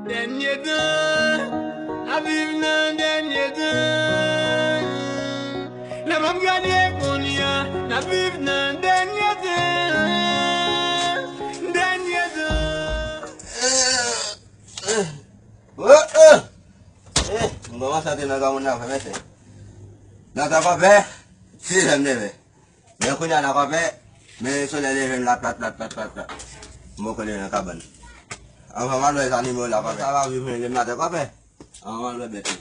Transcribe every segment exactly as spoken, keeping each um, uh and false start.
Dènye tan, n ap viv nan dènye tan. Lè m ap gade kounye a, n ap viv nan dènye tan. Dènye tan. Oh, oh. Eh, m kòmanse antre nan granmoun nan, frè, mesye. Nan tan kòpè, si jèm leve. Men kounye a la, kòpè, men solèy leve m la, plat, plat, plat, plat, plat. M poko leve nan kabann. Anvan m al wè zanimo la, kòpè. Sa va viv mwen, leve maten, kòpè. Anvan m al wè bèt yo.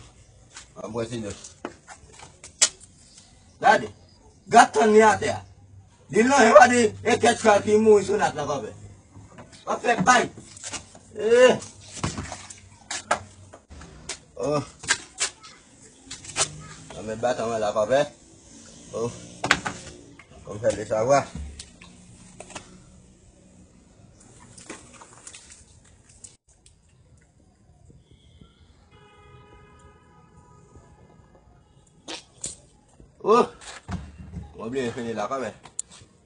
Anvan m wè si yo. Gade. Gad tan li atè a. Li lonje, gade, e kèt chwal ki mouri sou nat la, kòpè. W ap fè pay. Eh. Oh. Nan men batan mwen la, kòpè. Oh. Kòm fè le savwa. Oh! Mwen bliye fini la, kòpè.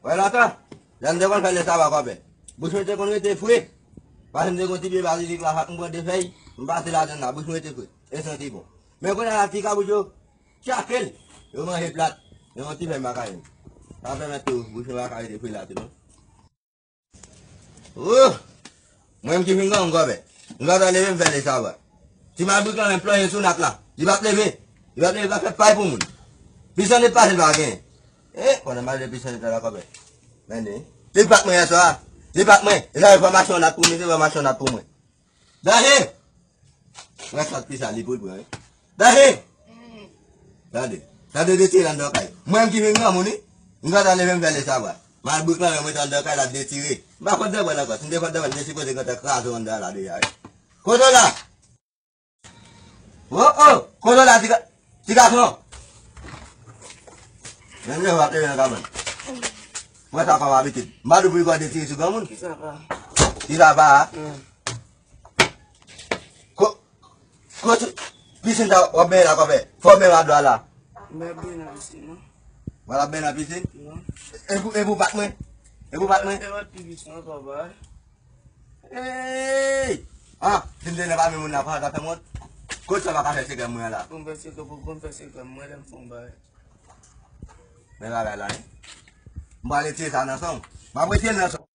Wè lontan, lè m te konn fè le savwa, kòpè. Bouch mwen te konn rete fre. Paske m te konn ti pye bazilik la, fòk m pran de fèy, m pase ladann la, bouch mwen rete fre. E santi bon. Men kounye a la, ti kabrit yo, tchake l. Yo manje plat. Yo yon ti fèy makayen. Sa pèmèt tou, bouch mwen pa ka rete fre la tou, non. Oh! Mwen menm ki vin granmoun, kòpè. M gentan leve, m fè le savwa. Ti malbrik lan menm plonje sou nat la. Li p ap leve. Li p ap leve, li p ap fè pay pou moun. Pisan nèt pase l pa genyen. Eh, pandan m al de pisan nèt la, kòpè. Men li. Li pa t mwen yèswa. Li pa t mwen. E sa, fòmasyon nat pou mwen, se fòmasyon nat pou mwen. Danje! Mwen sot pi sa li pou l pran, wi. Danje! Tande. Tande detire anndan kay. Mwen menm ki vin granmoun, wi. M gentan leve m fè le savwa. Malbrik lan, mwen anndan kay la detire. M pa fòt dèbwèl ankò. Si m te fòt dèbwèl, m te sipoze gentan kraze anndan la deja, wi. Kote w la? Oh, oh! Kote w la, ti ga-, ti gason? Men leve w ap leve nan kabann. Mwen sa kòm abitid. M pa dwe pou li gòde tire sou granmoun. Ki sa pa? Ki sa pa? Hmm. Ko-, kote pisin ta w ap benyen la, kòpè? Fò w benyen adwa la. M pa benyen nan pisin, non. W al ap benyen nan pisin? Non. E pou, e pou bat mwen? E pou bat mwen? E lòt pi pisin ankò, ba. Hey! Ah, si m te nan pami moun la, pa ta fè m wont. Kote sa pa ka fè sekrè mwen la? Pou m fè sekrè, pou, pou m fè sekrè mwen, lè m fè yon bagay. Men bagay la, wi. M pral retire sa nan san w. M ap retire l nan san w.